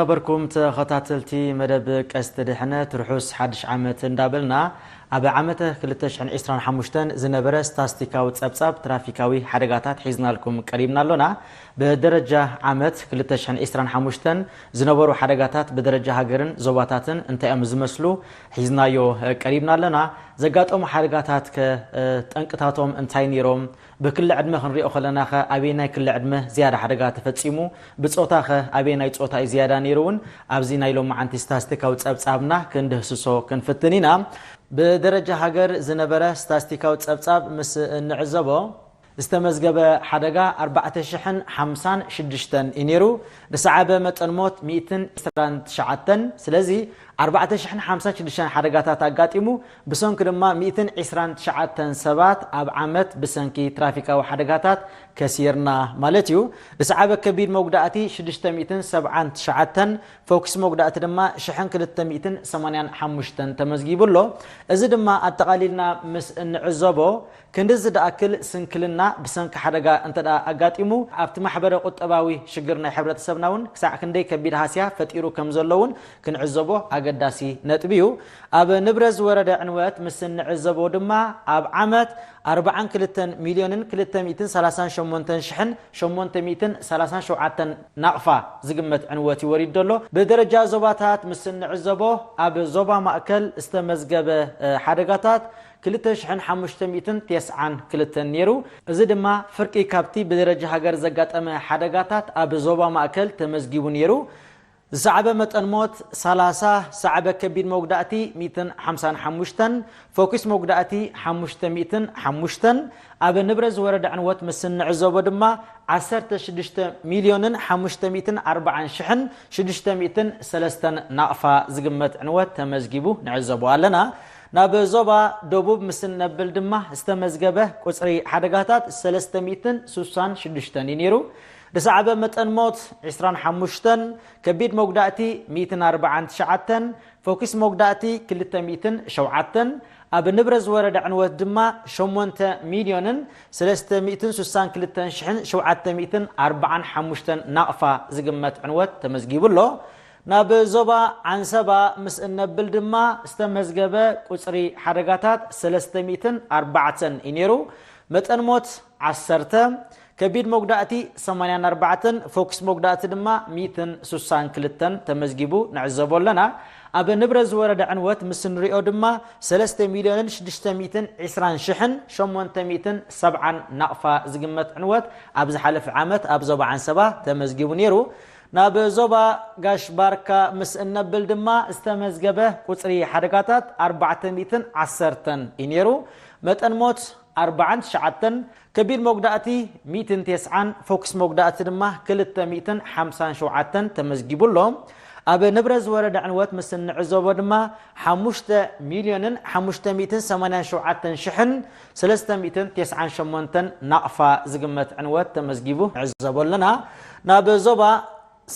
ከበርኩም ተኸታተልቲ መደብ ቀስት ድሕነት፣ ርሑስ ሓድሽ ዓመት እንዳበልና፣ ኣብ ዓመተ ክልተ ሽሕን ዕስራን ሓሙሽተን ዝነበረ ስታስቲካዊ ጸብጻብ ትራፊካዊ ሓደጋታት ሒዝናልኩም ቀሪብና ኣሎና። ብደረጃ ዓመት ክልተ ሽሕን ዕስራን ሓሙሽተን ዝነበሩ ሓደጋታት ብደረጃ ሃገርን ዞባታትን እንታይ እዮም ዝመስሉ ሒዝናዮ ቀሪብና ኣለና። ዘጋጠሙ ሓደጋታት ከ ጠንቅታቶም እንታይ ነይሮም? ብክሊ ዕድመ ክንሪኦ ከለና ከ ኣበየናይ ክሊ ዕድመ ዝያዳ ሓደጋ ተፈጺሙ? ብጾታ ከ ኣበየናይ ጾታ እዩ ዝያዳ ነይሩ እውን ኣብዚ ናይ ሎማዓንቲ ስታስቲካዊ ጸብጻብና ክንድህስሶ ክንፍትን ኢና። ብደረጃ ሃገር ዝነበረ ስታስቲካዊ ጸብጻብ ምስ እንዕዘቦ፣ ዝተመዝገበ ሓደጋ ኣርባዕተ ሽሕን ሓምሳን ሽዱሽተን እዩ ነይሩ። ዝሰዓበ መጠን ሞት ሚእትን ዕስራን ትሽዓተን። ስለዚ ኣርባዕተ ሽሕን ሓምሳን ሽዱሽተን ሓደጋታት ኣጋጢሙ፣ ብሰንኪ ድማ ሚእትን ዕስራን ትሽዓተን ሰባት ኣብ ዓመት ብሰንኪ ትራፊካዊ ሓደጋታት ከሲርና ማለት እዩ። ዝሰዓበ ከቢድ መጉዳእቲ ሽዱሽተ ሚእትን ሰብዓን ትሽዓተን፣ ፎክስ መጉዳእቲ ድማ ሽሕን ክልተ ሚእትን ሰማንያን ሓሙሽተን ተመዝጊቡ ኣሎ። እዚ ድማ ኣጠቓሊልና ምስ እንዕዘቦ፣ ክንድዚ ዝኣክል ስንክልና ብሰንኪ ሓደጋ እንተ ደኣ ኣጋጢሙ፣ ኣብቲ ማሕበረ ቁጠባዊ ሽግር ናይ ሕብረተሰብና እውን ክሳዕ ክንደይ ከቢድ ሃስያ ፈጢሩ ከም ዘሎ እውን ክንዕዘቦ ኣገዳሲ ነጥቢ እዩ። ኣብ ንብረት ዝወረደ ዕንወት ምስ እንዕዘቦ ድማ፣ ኣብ ዓመት ኣርባዓን ክልተን ሚልዮንን ክልተ ሚእትን ሰላሳን ሸሞንተን ሽሕን ሸሞንተ ሚእትን ሰላሳን ሸውዓተን ናቕፋ ዝግመት ዕንወት እዩ ወሪዱ ዘሎ። ብደረጃ ዞባታት ምስ እንዕዘቦ፣ ኣብ ዞባ ማእከል ዝተመዝገበ፣ እ፣ ሓደጋታት ክልተ ሽሕን ሓሙሽተ ሚእትን ተስዓን ክልተን ነይሩ። እዚ ድማ ፍርቂ ካብቲ ብደረጃ ሃገር ዘጋጠመ ሓደጋታት ኣብ ዞባ ማእከል ተመዝጊቡ ነይሩ። ዝሰዓበ መጠን ሞት ሰላሳ፣ ዝሰዓበ ከቢድ መጉዳእቲ ሚእትን ሓምሳን ሓሙሽተን፣ ፎኪስ መጉዳእቲ ሓሙሽተ ሚእትን ሓሙሽተን፣ ኣብ ንብረት ዝወረደ ዕንወት ምስ እንዕዘቦ ድማ ዓሰርተ ሽዱሽተ ሚልዮንን ሓሙሽተ ሚእትን ኣርባዓን ሽሕን ሽዱሽተ ሚእትን ሰለስተን ናቕፋ ዝግመት ዕንወት ተመዝጊቡ ንዕዘቦ ኣለና። ናብ ዞባ ደቡብ ምስ እነብል ድማ ዝተመዝገበ ቁጽሪ ሓደጋታት ሰለስተ ሚእትን ስሳን ሽዱሽተን እዩ ነይሩ። ዝሰዓበ መጠን ሞት ዕስራን ሓሙሽተን፣ ከቢድ መጉዳእቲ ሚእትን ኣርባዓን ትሽዓተን፣ ፎኪስ መጉዳእቲ ክልተ ሚእትን ሸውዓተን፣ ኣብ ንብረት ዝወረደ ዕንወት ድማ ሸሞንተ ሚልዮንን ሰለስተ ሚእትን ስሳን ክልተን ሽሕን ሸውዓተ ሚእትን ኣርባዓን ሓሙሽተን ናቕፋ ዝግመት ዕንወት ተመዝጊቡ ኣሎ። ናብ ዞባ ዓንሰባ ምስ እነብል ድማ ዝተመዝገበ ቁጽሪ ሓደጋታት ሰለስተ ሚእትን ኣርባዕተን እዩ ነይሩ። መጠን ሞት ዓሰርተ፣ ከቢድ መጉዳእቲ ሰማንያን ኣርባዕተን፣ ፎክስ መጉዳእቲ ድማ ሚእትን ስሳን ክልተን ተመዝጊቡ ንዕዘቦ ኣለና። ኣብ ንብረት ዝወረደ ዕንወት ምስ እንሪኦ ድማ ሰለስተ ሚልዮንን ሽዱሽተ ሚእትን ዕስራን ሽሕን ሸሞንተ ሚእትን ሰብዓን ናቕፋ ዝግመት ዕንወት ኣብ ዝሓለፈ ዓመት ኣብ ዞባ ዓንሰባ ተመዝጊቡ ነይሩ። ናብ ዞባ ጋሽ ባርካ ምስ እነብል ድማ ዝተመዝገበ ቁጽሪ ሓደጋታት ኣርባዕተ ሚእትን ዓሰርተን እዩ ነይሩ። መጠን ሞት ኣርባዓን ትሽዓተን፣ ከቢድ መጉዳእቲ ሚእትን ተስዓን፣ ፎክስ መጉዳእቲ ድማ ክልተ ሚእትን ሓምሳን ሸውዓተን ተመዝጊቡ ኣሎ። ኣብ ንብረት ዝወረደ ዕንወት ምስ እንዕዘቦ ድማ ሓሙሽተ ሚልዮንን ሓሙሽተ ሚእትን ሰማንያን ሸውዓተን ሽሕን ሰለስተ ሚእትን ተስዓን ሸሞንተን ናቕፋ ዝግመት ዕንወት ተመዝጊቡ ንዕዘቦ ኣለና። ናብ ዞባ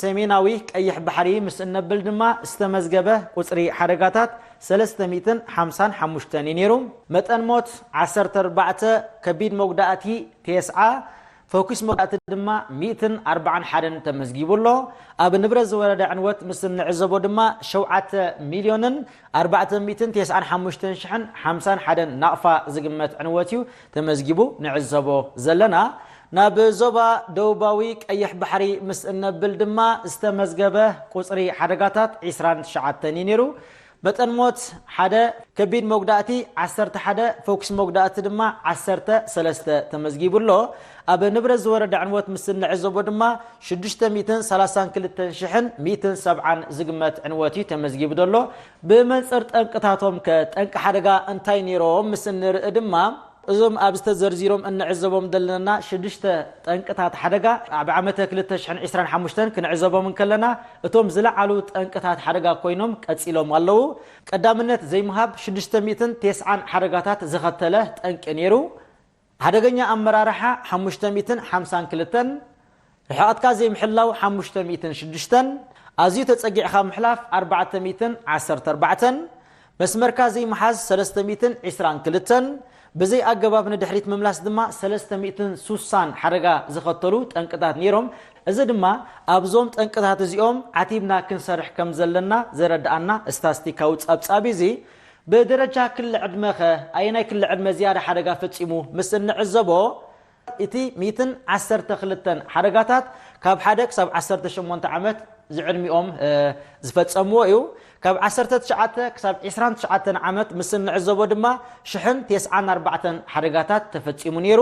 ሰሜናዊ ቀይሕ ባሕሪ ምስ እነብል ድማ ዝተመዝገበ ቁጽሪ ሓደጋታት ሰለስተ ሚእትን ሓምሳን ሓሙሽተን እዩ ነይሩ። መጠን ሞት ዓሰርተ ኣርባዕተ፣ ከቢድ መጉዳእቲ ተስዓ፣ ፎኪስ መጉዳእቲ ድማ ሚእትን ኣርባዓን ሓደን ተመዝጊቡ ኣሎ። ኣብ ንብረት ዝወረደ ዕንወት ምስ እንዕዘቦ ድማ ሸውዓተ ሚልዮንን ኣርባዕተ ሚእትን ተስዓን ሓሙሽተን ሽሕን ሓምሳን ሓደን ናቕፋ ዝግመት ዕንወት እዩ ተመዝጊቡ ንዕዘቦ ዘለና። ናብ ዞባ ደቡባዊ ቀይሕ ባሕሪ ምስ እነብል ድማ ዝተመዝገበ ቁጽሪ ሓደጋታት ዕስራን ትሽዓተን እዩ ነይሩ። መጠን ሞት ሓደ፣ ከቢድ መጉዳእቲ ዓሰርተ ሓደ፣ ፎክስ መጉዳእቲ ድማ ዓሰርተ ሰለስተ ተመዝጊቡ ኣሎ። ኣብ ንብረት ዝወረደ ዕንወት ምስ እንዕዘቦ ድማ ሽዱሽተ ሚእትን ሰላሳን ክልተን ሽሕን ሚእትን ሰብዓን ዝግመት ዕንወት እዩ ተመዝጊቡ ዘሎ። ብመንጽር ጠንቅታቶም ከ ጠንቂ ሓደጋ እንታይ ነይሮም ምስ እንርኢ ድማ፣ እዞም ኣብዚ ተዘርዚሮም እንዕዘቦም ዘለና ሽዱሽተ ጠንቅታት ሓደጋ ኣብ ዓመተ ክልተ ሽሕን ዕስራን ሓሙሽተን ክንዕዘቦም እንከለና፣ እቶም ዝለዓሉ ጠንቅታት ሓደጋ ኮይኖም ቀጺሎም ኣለዉ። ቀዳምነት ዘይምሃብ ሽዱሽተ ሚእትን ተስዓን ሓደጋታት ዘኸተለ ጠንቂ ነይሩ። ሓደገኛ ኣመራርሓ ሓሙሽተ ሚእትን ሓምሳን ክልተን፣ ርሕቐትካ ዘይምሕላው ሓሙሽተ ሚእትን ሽዱሽተን፣ ኣዝዩ ተጸጊዕኻ ምሕላፍ ኣርባዕተ ሚእትን ዓሰርተ ኣርባዕተን፣ መስመርካ ዘይምሓዝ ሰለስተ ሚእትን ዕስራን ክልተን፣ ብዘይ ኣገባብ ንድሕሪት ምምላስ ድማ ሰለስተ ሚእትን ስሳን ሓደጋ ዘኸተሉ ጠንቅታት ነይሮም። እዚ ድማ ኣብዞም ጠንቅታት እዚኦም ዓቲብና ክንሰርሕ ከም ዘለና ዘረድኣና ስታስቲካዊ ጸብጻብ እዩ። እዚ ብደረጃ ክሊ ዕድመ ኸ ኣየናይ ክሊ ዕድመ ዝያዳ ሓደጋ ፈጺሙ ምስ እንዕዘቦ፣ እቲ ሚእትን ዓሰርተ ክልተን ሓደጋታት ካብ ሓደ ክሳብ ዓሰርተ ሸሞንተ ዓመት ዝዕድሚኦም፣ እ፣ ዝፈጸምዎ እዩ። ካብ ዓሰርተ ትሽዓተ ክሳብ ዒስራን ትሽዓተን ዓመት ምስ እንዕዘቦ ድማ ሽሕን ተስዓን ኣርባዕተን ሓደጋታት ተፈጺሙ ነይሩ።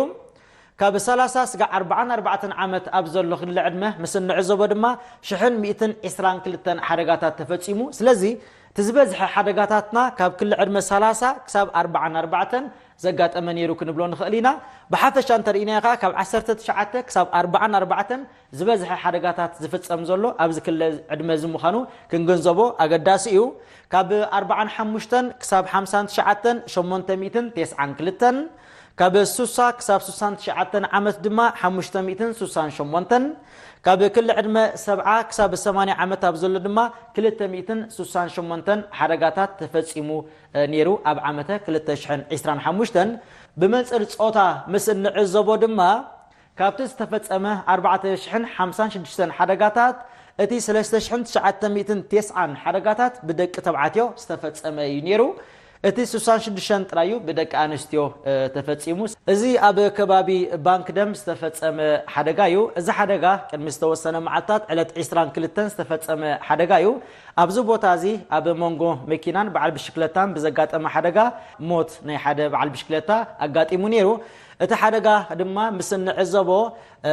ካብ ሰላሳ ስጋዕ ኣርባዓን ኣርባዕተን ዓመት ኣብ ዘሎ ክሊ ዕድመ ምስ እንዕዘቦ ድማ ሽሕን ሚእትን ዒስራን ክልተን ሓደጋታት ተፈጺሙ። ስለዚ እቲ ዝበዝሐ ሓደጋታትና ካብ ክሊ ዕድመ ሰላሳ ክሳብ ኣርባዓን ኣርባዕተን ዘጋጠመ ነይሩ ክንብሎ ንኽእል ኢና። ብሓፈሻ እንተርኢናዮ ከኣ ካብ ዓሰርተ ትሽዓተ ክሳብ ኣርባዓን ኣርባዕተን ዝበዝሐ ሓደጋታት ዝፍጸም ዘሎ ኣብዚ ክሊ ዕድመ እዚ ምዃኑ ክንግንዘቦ ኣገዳሲ እዩ። ካብ ኣርባዓን ሓሙሽተን ክሳብ ሓምሳን ትሽዓተን ሸሞንተ ሚእትን ተስዓን ክልተን፣ ካብ ሱሳ ክሳብ ሱሳን ትሽዓተን ዓመት ድማ ሓሙሽተ ሚእትን ሱሳን ሸሞንተን፣ ካብ ክሊ ዕድመ ሰብዓ ክሳብ ሰማንያ ዓመት ኣብ ዘሎ ድማ ክልተ ሚእትን ሱሳን ሸሞንተን ሓደጋታት ተፈጺሙ፣ እ፣ ነይሩ ኣብ ዓመተ ክልተ ሽሕን ዕስራን ሓሙሽተን። ብመንጽር ጾታ ምስ እንዕዘቦ ድማ ካብቲ ዝተፈጸመ ኣርባዕተ ሽሕን ሓምሳን ሽዱሽተን ሓደጋታት እቲ ሰለስተ ሽሕን ትሽዓተ ሚእትን ተስዓን ሓደጋታት ብደቂ ተባዕትዮ ዝተፈጸመ እዩ ነይሩ። እቲ ስሳን ሽዱሽተን ጥራይ እዩ ብደቂ ኣንስትዮ፣ እ፣ ተፈጺሙ። እዚ ኣብ ከባቢ ባንክ ደም ዝተፈጸመ ሓደጋ እዩ። እዚ ሓደጋ ቅድሚ ዝተወሰነ መዓልታት ዕለት ዕስራን ክልተን ዝተፈጸመ ሓደጋ እዩ። ኣብዚ ቦታ እዚ ኣብ መንጎ መኪናን በዓል ብሽክለታን ብዘጋጠመ ሓደጋ ሞት ናይ ሓደ በዓል ብሽክለታ ኣጋጢሙ ነይሩ። እቲ ሓደጋ ድማ ምስ እንዕዘቦ፣ እ፣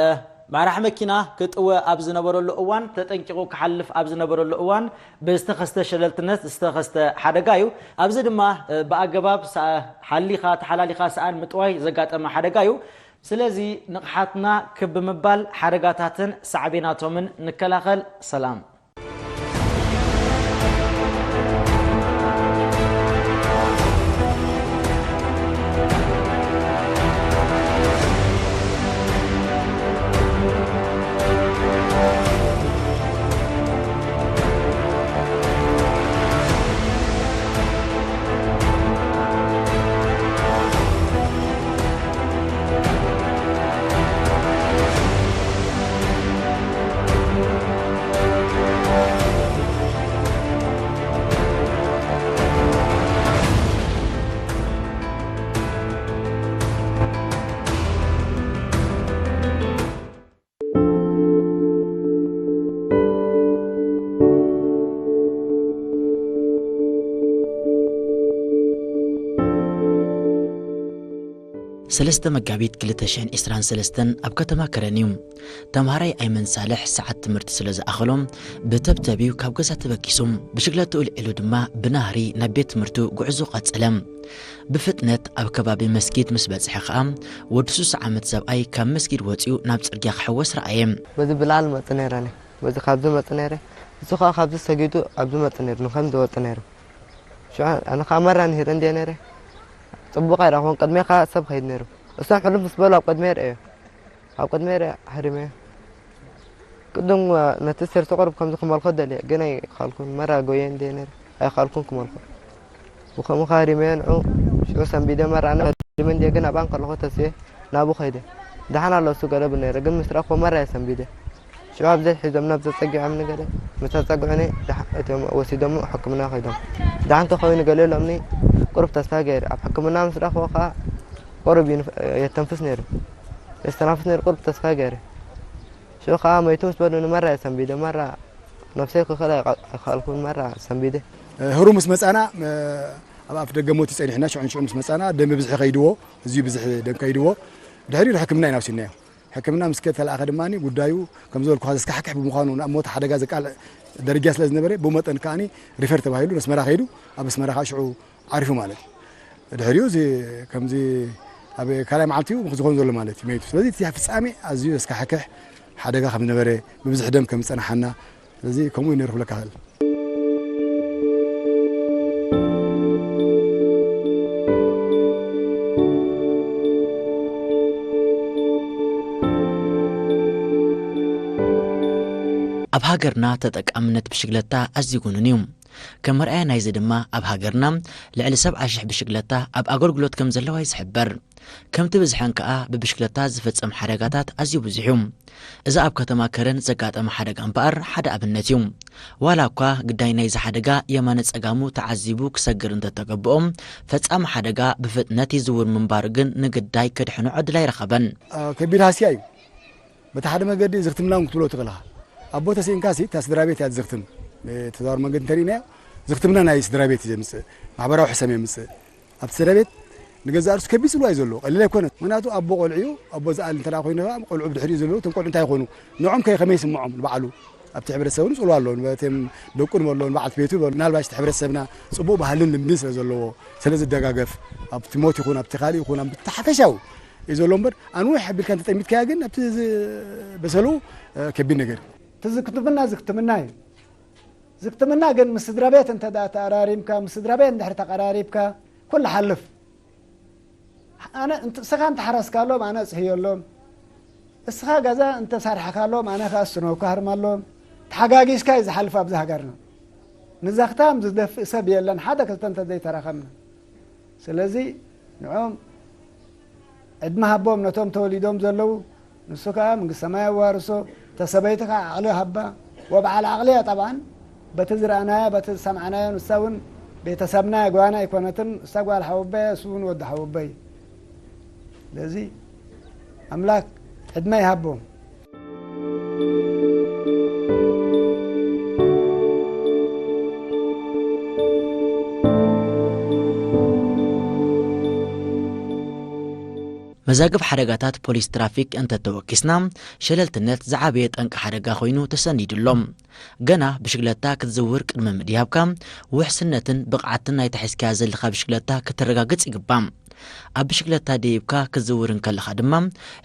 መራሕ መኪና ክጥወ ኣብ ዝነበረሉ እዋን፣ ተጠንቂቑ ክሓልፍ ኣብ ዝነበረሉ እዋን ብዝተኸስተ ሸለልትነት ዝተኸስተ ሓደጋ እዩ። ኣብዚ ድማ፣ እ፣ ብኣገባብ ሰ-፣ ሓሊኻ ተሓላሊኻ ሰኣን ምጥዋይ ዘጋጠመ ሓደጋ እዩ። ስለዚ ንቕሓትና ክብ ብምባል ሓደጋታትን ሳዕቤናቶምን ንከላኸል። ሰላም። ሰለስተ መጋቢት ክልተ ሽሕን ዕስራን ሰለስተን ኣብ ከተማ ከረን እዩ። ተምሃራይ ኣይመን ሳልሕ ሰዓት ትምህርቲ ስለ ዝኣኸሎ ብተብተቢኡ ካብ ገዛ ተበጊሱ። ብሽግለትኡ ልዒሉ ድማ ብናህሪ ናብ ቤት ትምህርቱ ጉዕዞ ቀጸለ። ብፍጥነት ኣብ ከባቢ መስጊድ ምስ በጽሐ ኸኣ ወዲ ሱሳ ዓመት ሰብኣይ ካብ መስጊድ ወጺኡ ናብ ጽርግያ ክሕወስ ረኣየ። በዚ ብላዕሊ መጽእ ነይረ ኣነ። በዚ ካብዚ መጽእ ነይረ። እሱ ኸኣ ካብዚ ሰጊዱ ኣብዚ መጽእ ነይሩ። ንኸምዚ ወጽእ ነይሩ። ሽዑ ኣነ ኸኣ መራ ንሂረ እንድየ ነይረ። ጽቡቕ ኣይረኣኹን። ቅድሜ ኸኣ ሰብ ኸይድ ነይሩ። እሶም ሕሉፍ ምስ በሉ ኣብ ቅድሜ ርእየ። ኣብ ቅድሜ ርእየ ኣሕሪመዮ። ቅድም ነቲ ሴርቶ ቁሩብ ከምዚ ክመልኮ ደልየ፣ ግን ኣይኸኣልኩን። መራ ጎየ እንድየ ነይረ። ኣይኸኣልኩን ክመልኮ። ብኸምኡ ኸኣ ሪመዮ ንዑ። ሽዑ ሰንቢደ መራ ኣነ ሪመ እንድየ፣ ግን ኣብኣ እንከለኹ ተስየ ናብኡ ኸይደ። ደሓን ኣሎ እሱ ገለ ብል ነይረ፣ ግን ምስ ረኣኽዎ መራ እየ ሰንቢደ። ሽዑ ኣብዚ ሒዞም ናብ ዘጸጊዖም ንገለ ምስ ኣጸግዑኒ ደሓ-፣ እቶም ወሲዶም ሕክምና ከይዶም። ደሓን ተኾይኑ ገለ ኢሎምኒ ቁሩብ ተስፋ ገይረ። ኣብ ሕክምና ምስ ረኣኽዎ ኸኣ ቁሩብ ይንፍ-፣ የተንፍስ ነይሩ። የስተናፍስ ነይሩ ቁሩብ ተስፋ ገይረ። ሽዑ ኸኣ መይቱ ምስ በሉኒ መራ እየ ሰንቢደ። መራ ነብሰይ ክኽእል ኣይኸ-፣ ኣይኸኣልኩን፣ መራ ሰንቢደ። ህሩ ምስ መጻና፣ እ፣ ኣብ ኣፍ ደገ ሞት ጸኒሕና፣ ሽዑ ንሽዑ ምስ መጻና ደም ብብዝሒ ከይድዎ፣ እዝዩ ብዝሒ ደም ከይድዎ፣ ድሕሪኡ ሕክምና ኢና ወሲድናዮ። ሕክምና ምስ ከደ ተለኣኸ ድማ ጉዳዩ ከም ዝበልኩኻ ዘስካሕክሕ ብምዃኑ፣ ናብ ሞት ሓደጋ ዘቃልዕ ደረጃ ስለ ዝነበረ፣ ብኡ መጠን ከኣ ሪፈር ተባሂሉ ነስመራ ከይዱ፣ ኣብ ኣስመራ ከኣ ሽዑ ዓሪፉ ማለት እዩ። ድሕሪኡ እዚ ከምዚ ኣብ ካልኣይ መዓልቲ እዩ ዝኾን ዘሎ ማለት እዩ፣ መይቱ። ስለዚ እቲ ፍጻሜ ኣዝዩ ዘስካሕክሕ ሓደጋ ከም ዝነበረ፣ ብብዝሒ ደም ከም ዝጸናሓና፣ ስለዚ ከምኡ እዩ ነይሩ ክብለካ እኽእል። ኣብ ሃገርና ተጠቃምነት ብሽግለታ ኣዝዩ ጉኑን እዩ። ከም መርኣያ ናይዚ ድማ ኣብ ሃገርና ልዕሊ ሰብዓ ሽሕ ብሽክለታ ኣብ ኣገልግሎት ከም ዘለዋ እዩ ዝሕበር። ከምቲ ብዝሐን ከኣ ብብሽክለታ ዝፍጸም ሓደጋታት ኣዝዩ ብዙሕ እዩ። እዚ ኣብ ከተማ ከረን ዘጋጠመ ሓደጋ እምበኣር ሓደ ኣብነት እዩ። ዋላ እኳ ግዳይ ናይዚ ሓደጋ የማነ ጸጋሙ ተዓዚቡ ክሰግር እንተተገብኦ፣ ፈጻሚ ሓደጋ ብፍጥነት ይዝውር ምንባሩ ግን ንግዳይ ከድሕኖ ዕድል ኣይረኸበን። ከቢድ ሃስያ እዩ። በቲ ሓደ መገዲ ዝኽትምና እውን ክትብሎ ትኽእል ኢኻ። ኣቦ ተስኢንካሲ እታ ስድራ ቤት እያ ዝኽትም። ብተዘዋዋሪ መንገዲ እንተሪእናዮ ዝኽትምና ናይ ስድራ ቤት እዩ ዘምጽእ። ማሕበራዊ ሕሰም የምጽእ። ኣብቲ ስድራ ቤት ንገዛእ ርእሱ ከቢድ ጽልዋ እዩ ዘለዎ። ቀሊል ኣይኮነን። ምኽንያቱ ኣቦ ቆልዑ እዩ። ኣቦ ዝኣል እንተ ደኣ ኮይኑ ኸዓ ቆልዑ ብድሕሪኡ ዘለዉ እቶም ቆልዑ እንታይ ይኾኑ? ንዖም ከ ከመይ ይስምዖም ንባዕሉ? ኣብቲ ሕብረተሰብ እውን ጽልዋ ኣለዎ። በቶም ደቁ ንበሎ፣ ንበዓልቲ ቤቱ ንበሎ። ምናልባሽ እቲ ሕብረተሰብና ጽቡቕ ባህልን ልምድን ስለ ዘለዎ፣ ስለ ዝደጋገፍ፣ ኣብቲ ሞት ይኹን፣ ኣብቲ ካልእ ይኹን፣ ኣብ ሓፈሻዊ እዩ ዘሎ እምበር፣ ኣንዊሕ ኣቢልካ እንተጠሚትካያ ግን ኣብቲ ዝ-፣ በሰሉ፣ እ፣ ከቢድ ነገር እዩ። እቲ ዝክትምና ዝክትምና እዩ። ዝክትምና ግን ምስ ስድራ ቤት እንተ ደኣ ተኣራሪምካ፣ ምስ ስድራ ቤት እንድሕር ተቐራሪብካ፣ ኩሉ ሓልፍ። ኣነ እንት-፣ እስኻ እንተሓረስካሎም፣ ኣነ እጽህየሎም። እስኻ ገዛ እንተሳርሕካሎም፣ ኣነ ከኣ ስኖ ክሃርመሎም። ተሓጋጊዝካ እዩ ዝሓልፍ ኣብዚ ሃገርና። ንዘኽታም ዝደፍእ ሰብ የለን፣ ሓደ ክልተ እንተ ዘይተረኸብና። ስለዚ ንዕኦም ዕድመ ሃቦም ነቶም ተወሊዶም ዘለዉ፣ ንሱ ከኣ መንግስተ ሰማይ የዋርሶ፣ እታ ሰበይቲ ከኣ ዓቕሊ ሃባ፣ ወበዓል ዓቕሊ እያ ጠብዓን፣ በቲ ዝረኣናያ፣ በቲ ዝሰምዓናዮ፣ ንሳ እውን ቤተሰብና እያ፣ ጓና ኣይኮነትን፣ ንሳ ጓል ሓወቦይ እያ፣ እሱ እውን ወዲ ሓወቦይ እዩ። ስለዚ ኣምላክ ዕድመ ይሃቦም። መዛግብ ሓደጋታት ፖሊስ ትራፊክ እንተተወኪስና፣ ሸለልትነት ዝዓበየ ጠንቂ ሓደጋ ኮይኑ ተሰኒዱ ኣሎ። ገና ብሽግለታ ክትዝውር ቅድሚ ምድያብካ፣ ውሕስነትን ብቕዓትን ናይታ ሒዝካያ ዘለኻ ብሽግለታ ከተረጋግጽ ይግባእ። ኣብ ብሽግለታ ደይብካ ክትዝውር እንከለኻ ድማ፣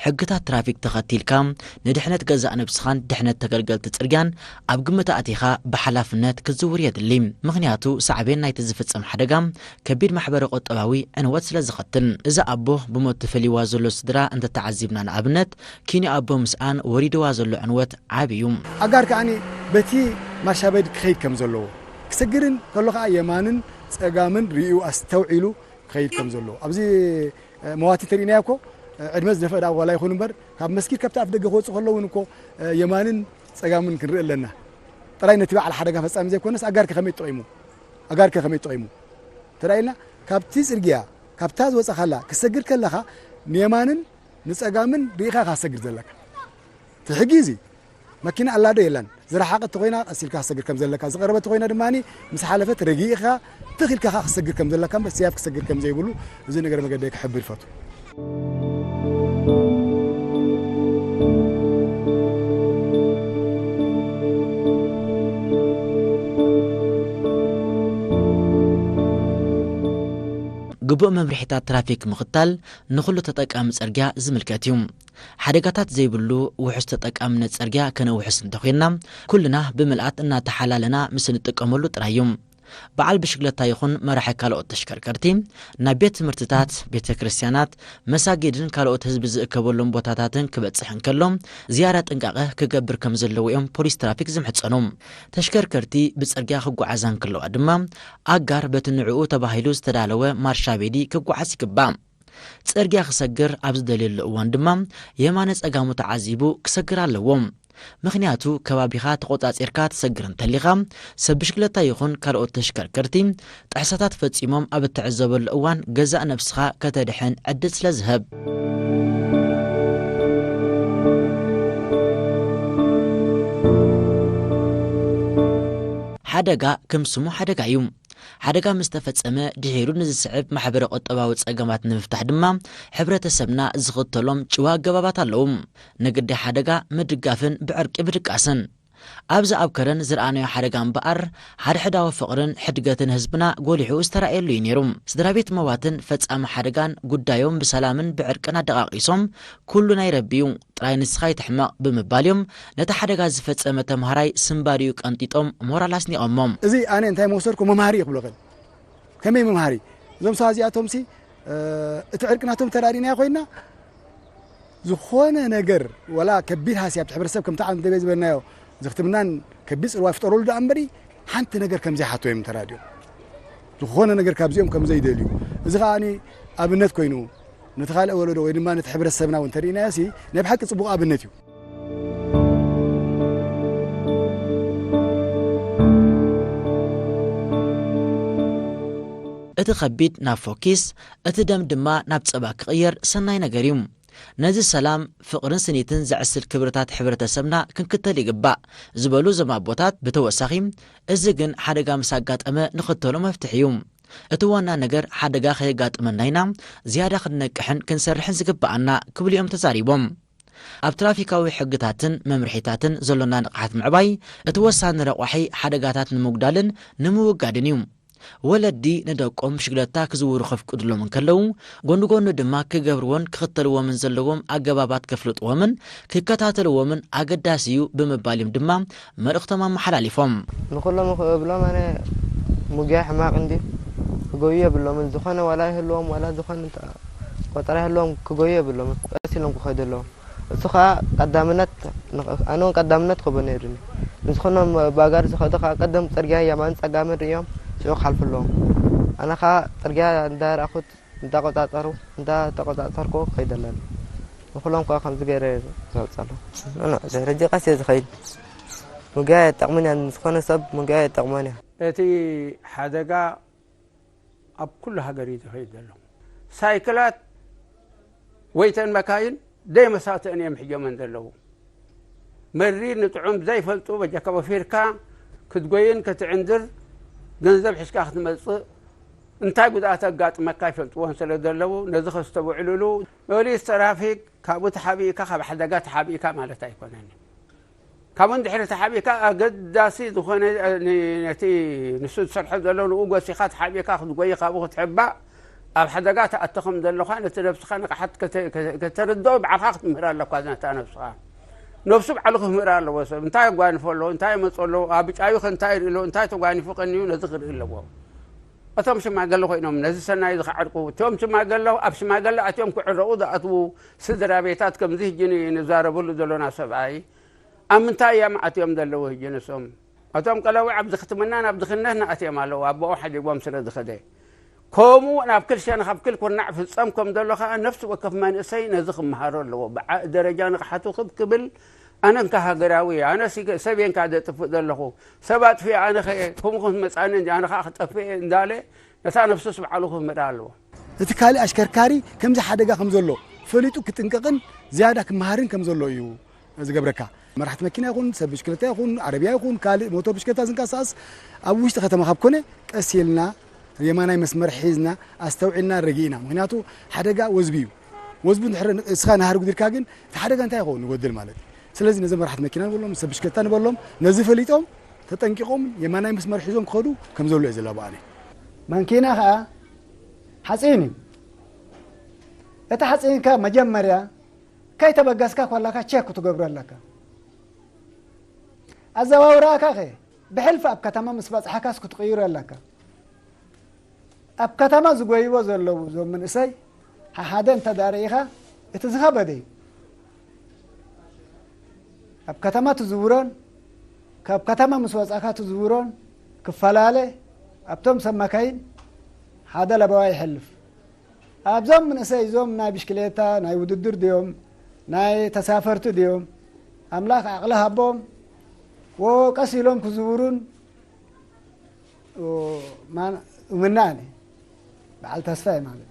ሕግታት ትራፊክ ተኸቲልካ፣ ንድሕነት ገዛእ ነብስኻን ድሕነት ተገልገልቲ ጽርግያን ኣብ ግምት ኣእቲኻ ብሓላፍነት ክትዝውር የድሊ። ምኽንያቱ፣ ሳዕቤን ናይቲ ዝፍጸም ሓደጋ ከቢድ ማሕበረ ቁጠባዊ ዕንወት ስለ ዘኸትል። እዛ ኣቦ ብሞት ተፈልይዋ ዘሎ ስድራ እንተተዓዚብና፣ ንኣብነት፣ ኪንዮ ኣቦ ምስኣን ወሪድዋ ዘሎ ዕንወት ዓቢ እዩ። ኣጋር ከኣኒ በቲ ማርሻ ቤድ ክኸይድ ከም ዘለዎ፣ ክሰግርን ከሎ ከኣ የማንን ጸጋምን ርእዩ ኣስተውዒሉ ክኸይድ ከም ዘለዎ። ኣብዚ፣ እ፣ መዋቲ ተሪእናዮ እኮ፣ እ፣ ዕድመ ዝደፍአ ደኣ ዋላ ይኹን እምበር፣ ካብ መስጊድ ካብቲ ኣፍ ደገ ክወጽእ ከሎ እውን እኮ፣ እ፣ የማንን ጸጋምን ክንርኢ ኣለና። ጥራይ ነቲ በዓል ሓደጋ ፈጻሚ ዘይኮነስ ኣጋር ከ ከመይ ተጠቒሙ? ኣጋር ከ ከመይ ተጠቒሙ? ተራኢልና ካብቲ ጽርግያ፣ ካብታ ዝወጻኻላ ክሰግር ከለኻ ንየማንን ንጸጋምን ርኢኻ ኢኻ ክትሰግር ዘለካ። እቲ ሕጊ እዚ። መኪና ኣላ ዶ የላን? ዝረሓቐት ተኾይና ቀስ ኢልካ ክትሰግር ከም ዘለካ፣ ዝቐረበት ተኾይና ድማ ምስ ሓለፈት ረጊእኻ ትኽ ኢልካ ኸኣ ክትሰግር ከም ዘለካ እምበር፣ ስያፍ ክሰግር ከም ዘይብሉ እዚ ነገር መገደይ ክሕብር ይፈቱ። ግቡእ መምርሒታት ትራፊክ ምኽታል ንኹሉ ተጠቃሚ ጽርግያ ዝምልከት እዩ። ሓደጋታት ዘይብሉ ውሑስ ተጠቃምነት ጽርግያ ከነውሕስ እንተኾይንና፣ ኩልና ብምልኣት እናተሓላለና ምስ እንጥቀመሉ ጥራይ እዩ። በዓል ብሽክለታ ይኹን መራሒ ካልኦት ተሽከርከርቲ ናብ ቤት ትምህርትታት፣ ቤተ ክርስቲያናት፣ መሳጊድን ካልኦት ህዝቢ ዝእከበሎም ቦታታትን ክበጽሕ እንከሎ፣ ዝያዳ ጥንቃቐ ክገብር ከም ዘለዎ እዮም ፖሊስ ትራፊክ ዝምሕጸኑ። ተሽከርከርቲ ብጽርግያ ክጓዓዛ እንከለዋ ድማ፣ ኣጋር በቲ ንዕኡ ተባሂሉ ዝተዳለወ ማርሻ ቤዲ ክጓዓዝ ይግባእ። ጽርግያ ክሰግር ኣብ ዝደልየሉ እዋን ድማ፣ የማነ ጸጋሙ ተዓዚቡ ክሰግር ኣለዎ። ምኽንያቱ፣ ከባቢኻ ተቖጻጺርካ ትሰግር እንተሊኻ፣ ሰብ ብሽክለታ ይኹን ካልኦት ተሽከርከርቲ ጥሕሰታት ፈጺሞም ኣብ እትዕዘበሉ እዋን፣ ገዛእ ነብስኻ ከተድሕን ዕድል ስለ ዝህብ። ሓደጋ ከም ስሙ ሓደጋ እዩ። ሓደጋ ምስ ተፈጸመ፣ ድሒሩ ንዝስዕብ ማሕበረ ቁጠባዊ ጸገማት ንምፍታሕ ድማ፣ ሕብረተሰብና ዝኽተሎም ጭዋ ኣገባባት ኣለዉ። ንግዳይ ሓደጋ ምድጋፍን ብዕርቂ ምድቃስን። ኣብዚ ኣብ ከረን ዝረኣናዮ ሓደጋ እምበኣር፣ ሓድሕዳዊ ፍቕርን ሕድገትን ህዝብና ጎሊሑ ዝተራእየሉ እዩ ነይሩ። ስድራ ቤት መዋትን ፈጻሚ ሓደጋን ጉዳዮም ብሰላምን ብዕርቅን ኣደቓቒሶም፣ "ኩሉ ናይ ረቢ እዩ፣ ጥራይ ንስኻ ኣይትሕመቕ" ብምባል እዮም ነቲ ሓደጋ ዝፈጸመ ተምሃራይ ስምባዲኡ ቀንጢጦም ሞራል ኣስኒቖሞ። እዚ ኣነ እንታይ መወሰድኩ? መምሃሪ እዩ ክብሎ ክእል። ከመይ መምሃሪ? እዞም ሰባት እዚኣቶምሲ፣ እ፣ እቲ ዕርቂ ናቶም ተራዲእናዮ ኮይንና፣ ዝኾነ ነገር፣ ወላ ከቢድ ሃስያ ኣብቲ ሕብረተሰብ ከምቲ ዓንደበ ዝበልናዮ፣ ዘኽትምናን ከቢድ ጽልዋ ይፍጠረሉ ደኣ እምበሪ፣ ሓንቲ ነገር ከም ዘይሓቶ እዮም ተራድዮም። ዝኾነ ነገር ካብዚኦም ከም ዘይደልዩ። እዚ ከኣ ኣብነት ኮይኑ ነቲ ካልእ ወለዶ ወይ ድማ ነቲ ሕብረተሰብና እውን እንተርኢናዮ ሲ ናይ ብሓቂ ጽቡቕ ኣብነት እዩ። እቲ ከቢድ ናብ ፎኪስ፣ እቲ ደም ድማ ናብ ጸባ ክቕየር ሰናይ ነገር እዩ። ነዚ ሰላም፣ ፍቕርን ስኒትን ዘዕስል ክብርታት ሕብረተሰብና ክንክተል ይግባእ ዝበሉ እዞም ኣቦታት ብተወሳኺ፣ እዚ ግን ሓደጋ ምስ ኣጋጠመ ንኽተሎ መፍትሒ እዩ። እቲ ዋና ነገር ሓደጋ ከየጋጥመና ኢና ዝያዳ ክንነቅሕን ክንሰርሕን ዝግብኣና ክብሉ እዮም ተዛሪቦም። ኣብ ትራፊካዊ ሕግታትን መምርሒታትን ዘሎና ንቕሓት ምዕባይ እቲ ወሳኒ ረቋሒ ሓደጋታት ንምጉዳልን ንምውጋድን እዩ። ወለዲ ንደቆም ብሽግለታ ክዝውሩ ከፍቅድሎም እንከለዉ፣ ጎኒ ጎኒ ድማ ክገብርዎን ክኽተልዎምን ዘለዎም ኣገባባት ከፍልጥዎምን ክከታተልዎምን ኣገዳሲ እዩ ብምባል እዮም ድማ መልእኽቶም ኣመሓላሊፎም። ንኹሎም ክብሎም ኣነ ሙግያ ሕማቕ እንዲ ክጎዩ የብሎምን። ዝኾነ ዋላ ይህልዎም ዋላ ዝኾነ ቆጠራ ይህልዎም ክጎዩ የብሎምን። ቀስ ኢሎም ክኸዱ ኣለዎም። እሱ ከዓ ቀዳምነት ኣነ እውን ቀዳምነት ክህቦ ነይሩኒ። ንዝኾነ ባጋሪ ዝኸዱ ከዓ ቀደም ፅርግያ የማን ፀጋምን ርእዮም ሽዑ ክሓልፉ ኣለዎም። ኣነ ከዓ ፅርግያ እንዳረኣኹት እንዳቆፃፀሩ እንዳተቆፃፀርኩ ክኸይድ ኣለኒ። ንኩሎም ከዓ ከምዚ ገይረ ዘውፅእ ኣለኹ። ሕጂ ቀስ እየ ዝኸይድ። ሙግያ የጠቕምን እያ። ንዝኾነ ሰብ ሙግያ የጠቕሞን እያ። እቲ ሓደጋ ኣብ ኩሉ ሃገር እዩ ዝኸይድ ዘሎ። ሳይክላት ወይ ተን መካይን ደይ መሳትእን እዮም ሕጀመን ዘለዉ። መሪር ንጥዑም ዘይፈልጡ በጃካ ወፊርካ ክትጎይን ክትዕንድር ገንዘብ ሒዝካ ክትመጽእ እንታይ ጉድኣት ኣጋጥመካ ይፈልጥዎን ስለ ዘለዉ ነዚ ከስተውዕልሉ ፖሊስ ትራፊክ ካብኡ ተሓቢእካ ካብ ሓደጋ ተሓቢእካ ማለት ኣይኮነን። ካብኡ ንድሕሪ ተሓቢእካ ኣገዳሲ ዝኾነ ነቲ ንሱ ዝሰርሖ ዘሎ ንኡ ጎሲኻ ተሓቢእካ ክትጎይ ካብኡ ክትሕባእ ኣብ ሓደጋ ትኣቱ ከም ዘለኻ ነቲ ነብስኻ ንቕሓት ከተርድኦ ባዕልኻ ክትምህር ኣለኳ ነታ ነብስኻ። ነብሱ ባዕሉ ክምህር ኣለዎ። ሰብ እንታይ የጓንፎ ኣሎ እንታይ የመፆ ኣሎ ኣብ ብጫዩ ከ እንታይ ይርኢ ኣሎ እንታይ ተጓኒፉ ቀንዩ ነዚ ክርኢ ኣለዎ። እቶም ሽማገለ ኮይኖም ነዚ ሰናይ እዚ ክዓርቁ እቶም ሽማገለ ኣብ ሽማገለ ኣትዮም ክዕረቑ ዝኣትዉ ስድራ ቤታት ከምዚ ሕጂ ንዛረበሉ ዘሎና ሰብኣይ ኣብ ምንታይ እዮም ኣትዮም ዘለዉ ሕጂ ንሶም? እቶም ቀለውዕ ኣብ ዝኽትምናን ኣብ ድኽነትን ኣትዮም ኣለዉ ኣቦኦም ሓዲጎም ስለ ዝኸደ። ከምኡ ናብ ክል ሸነኽ ኣብ ክል ኩርናዕ ፍጸም ከም ዘሎ ከኣ ነፍሲ ወከፍ መንእሰይ ነዚ ክመሃሮ ኣለዎ። ብዓእ ደረጃ ንቕሓቱ ክብ ክብል ኣነ እንካ ሃገራዊ እየ፣ ኣነ ሰብ እየ እንካ ዘጥፍእ ዘለኹ፣ ሰብ ኣጥፊኤ ኣነ ኸ ከምኡ ክመጻኒ እንዲ ኣነ ከኣ ክጠፍእ እየ እንዳለ ነታ ነፍሱስ ባዕሉ ክምህራ ኣለዎ። እቲ ካልእ ኣሽከርካሪ ከምዚ ሓደጋ ከም ዘሎ ፈሊጡ ክጥንቀቕን ዝያዳ ክመሃርን ከም ዘሎ እዩ ዝገብረካ። መራሕቲ መኪና ይኹን ሰብ ብሽክለታ ይኹን ዓረብያ ይኹን ካልእ ሞተር ብሽክለታ ዝንቀሳቐስ ኣብ ውሽጢ ከተማ ካብ ኮነ ቀስ ኢልና የማናይ መስመር ሒዝና ኣስተውዒልና ረጊእና። ምክንያቱ ሓደጋ ወዝቢ እዩ። ወዝቢ እንድሕር እስኻ ናህሪ ጉዲርካ ግን እቲ ሓደጋ እንታይ ይኸውን ይጎድል ማለት እዩ። ስለዚ ነዚ መራሕቲ መኪና ንበሎም ሰብ ብሽክለታ ንበሎም ነዚ ፈሊጦም ተጠንቂቖም የማናይ መስመር ሒዞም ክኸዱ ከም ዘሎ እየ ዝላቦ ኣነ። ማንኪና ኸዓ ሓፂን እዩ። እቲ ሓፂንካ መጀመርያ ከይተበገስካ ኮለካ ቸክ ክትገብሮ ኣለካ። ኣዘዋውራእካ ኸ ብሕልፊ ኣብ ከተማ ምስ በፅሓካስ ክትቕይሮ ኣለካ። ኣብ ከተማ ዝጎይዎ ዘለዉ እዞም መንእሰይ ሓሓደ እንተ ዳርኢኻ እቲ ዝኸበደ እዩ። ኣብ ከተማ ትዝውሮን ካብ ከተማ ምስ ወፃእካ ትዝውሮን ክፈላለ ኣብቶም ሰብ መካይን ሓደ ለበዋ ይሕልፍ። ኣብዞም መንእሰይ እዞም ናይ ብሽክሌታ ናይ ውድድር ድዮም ናይ ተሳፈርቲ ድዮም ኣምላኽ ዓቕሊ ሃቦም ወ ቀስ ኢሎም ክዝውሩን ምናኒ በዓል ተስፋ ማለት